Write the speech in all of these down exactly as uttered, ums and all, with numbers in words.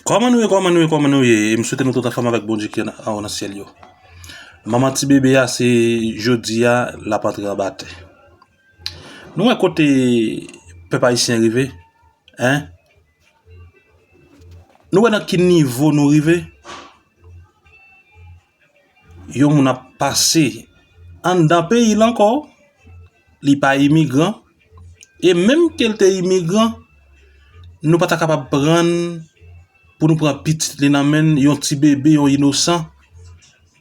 Kòman nou ye, kòman nou ye, kòman nou ye? E m swete nou tout anfòm avèk Bondye ki anwo nan syèl yo. Manman ti bebe a, se jodi a, l ap antre anba tè. Nou wè kote pèp ayisyen rive? Hein? Nou wè nan ki nivo nou rive? Yon moun ap pase anndan peyi l ankò, li pa imigran, e menm ke l te imigran, nou pa ta kapab pran l pou nou pran pitit li nan men n, yon ti bebe, yon inosan,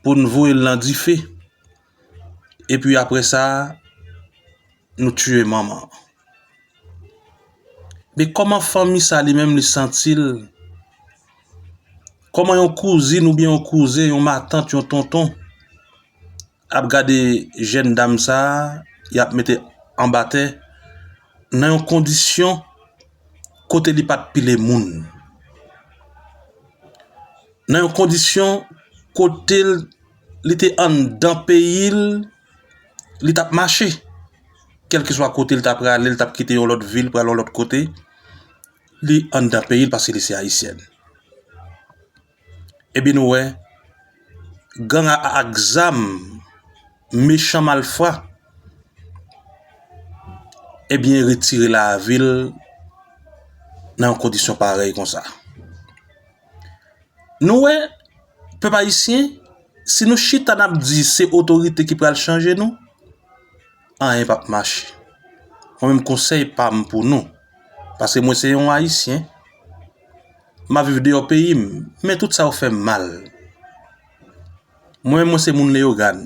pou n voye l nan dife. Epi apre sa, nou tiye manman. Men kòman fanmi sa li menm li santi l? Kòman yon kouzin oubyen yon kouzen, yon matant, yon tonton ap gade jèn dam sa a, y ap mete anba tè nan yon kondisyon kote li pa t pile moun? Nan yon kondisyon kote l, li te anndan peyi l, li t ap mache. Kèlkeswa kote l ta prale, li t ap kite yon lòt vil, pral yon lòt kote, li anndan peyi l paske li se ayisyèn. Ebyen nou wè, gang a ak zam, mechan malfra, ebyen retire lavi l nan yon kondisyon parèy konsa. Nou wè, pèp ayisyen, si nou chita n ap di se otorite ki pral chanje nou, anyen p ap mache. Mwen menm konsèy pa m pou nou, paske mwen se yon ayisyen, m ap viv deyò peyi m, men tout sa yo fè m mal. Mwen menm mwen se moun Leyogàn.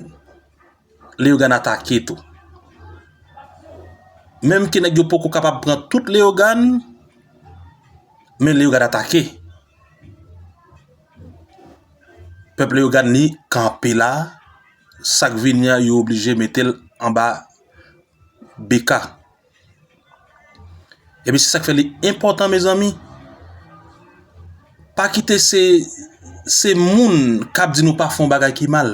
Leyogàn atake tou. Menm ke nèg yo poko kapab pran tout Leyogàn, men Leyogàn atake. Pèp Leyogàn li kanpe la, sa k vini an yo oblije mete l anba B K. Ebyen se sa k fè li enpòtan mezanmi. Pa kite se, se moun k ap di nou pa fè yon bagay ki mal.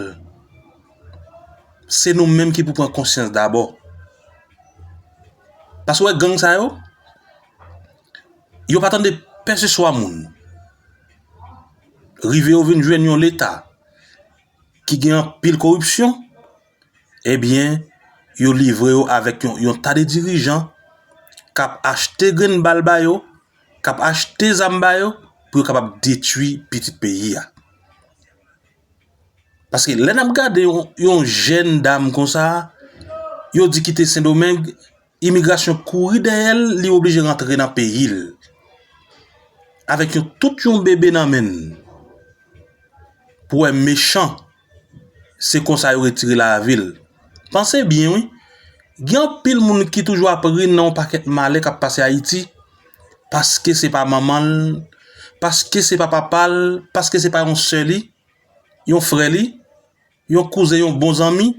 Se nou menm ki pou pran konsyans dabò. Paske w wè gang sa yo, yo pa tande pèseswa moun. Rive yo vin jwenn yon leta ki gen anpil koripsyon, ebyen, yo livre yo avèk yon, yon ta de dirijan k ap achte grenn bal ba yo, k ap achte zam ba yo, pou yo kapab detwi pitit peyi a. Paske lè n ap gade yon, yon jèn dam konsa, yo di kite Sendomeng, imigrasyon kouri dèyè l, li oblije rantre nan peyi l. Avèk yon tout yon bebe nan men l. Pou wè mechan, se konsa yo retire lavi l. Panse byen wi. Gen anpil moun ki toujou ap ri nan yon pakèt malè k ap pase Ayiti, paske se pa manman l, paske se pa papa l, paske se pa yon sè li, yon frè li, yon kouzen, yon bon zanmi,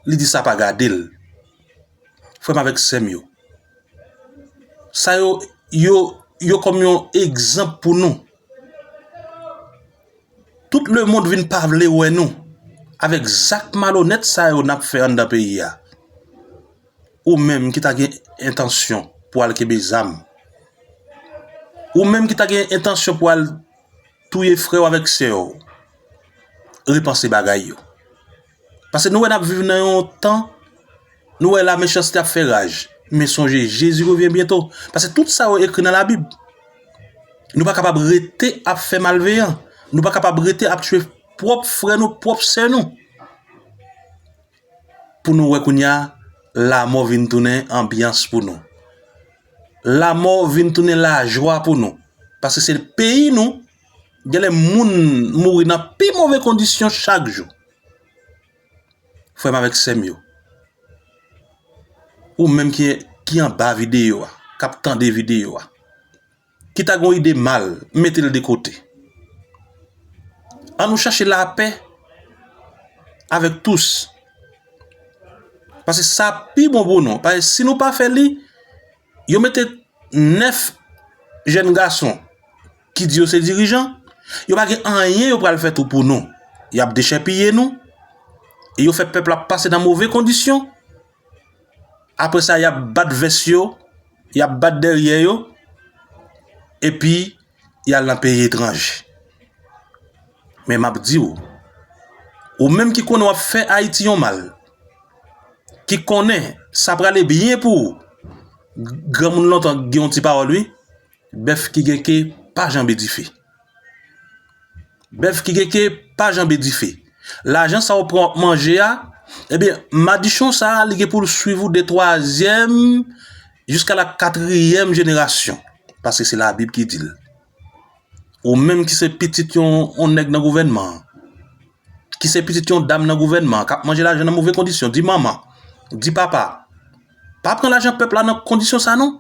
li di sa pa gade l. Frè m avèk sè m yo. Sa yo, yo, yo kòm yon egzanp pou nou. Tout lemonn vin pa vle wè nou avèk zak malonèt sa yo n ap fè anndan peyi a. Ou menm ki ta gen entansyon pou al kenbe zam. Ou menm ki ta gen entansyon pou al touye frè w avèk sè w. Repanse bagay yo. Paske nou wè n ap viv nan yon tan, nou wè lamechanste ap fè raj. Men sonje, Jezi revyen byento. Paske tout sa yo ekri nan Labib. Nou pa kapab rete ap fè malveyan. Nou pa kapab rete ap tchwe pwòp frè nou, pwòp sè nou. Pou nou wè kounye a, lamò vin tounen anbyans pou nou. Lamò vin tounen lajwa pou nou. Paske se peyi nou, genlè moun mouri nan pi move kondisyon chak jou. Frè m avèk sè m yo, ou menm ki, ki anba videyo a, k ap tande videyo a, ki ta gen yon ide mal, mete l de kote. Ann nou chache lapè avèk tous. Paske sa pi bon pou nou. Paske si nou pa fè li, yo mete nèf jèn gason ki di yo se dirijan, yo pa gen anyen yo pral fè tou pou nou. Y ap dechèpiye nou, e yo fè pèp la pase nan move kondisyon. Apre sa, y ap bat vès yo, y ap bat dèyè yo, epi y al nan peyi etranje. Men m ap di w, ou menm ki konnen w ap fè Ayiti yon mal, ki konnen sa prale byen pou ou, granmoun lontan gen yon ti pawòl, wi, bèf ki gen ke pa janbe dife. Bèf ki gen ke pa janbe dife. Lajan sa w pran w ap manje a, ebyen, madichon sa a, li gen pou l swiv ou de twazyèm jiska la katriyèm jenerasyon. Paske se Labib ki di l. Ou menm ki se pitit yon, yon nèg nan gouvènman an, ki se pitit yon dam nan gouvènman an, k ap manje lajan nan move kondisyon, di manman, di papa, pa pran lajan pèp la nan kondisyon sa non.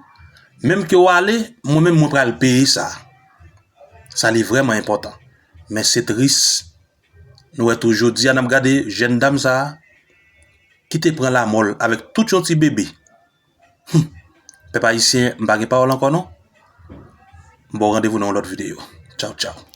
Menm ke w ale, mwen menm mwen pral peye sa. Sa li vrèman enpòtan. Men se tris, nou wè tou jodi a n ap gade jèn dam sa a ki te pran lamò l avèk tout yon ti bebe. Hum. Pèp ayisyen, m pa gen pawòl ankò non. M ba w randevou nan yon lòt videyo. Tchaw, tchaw.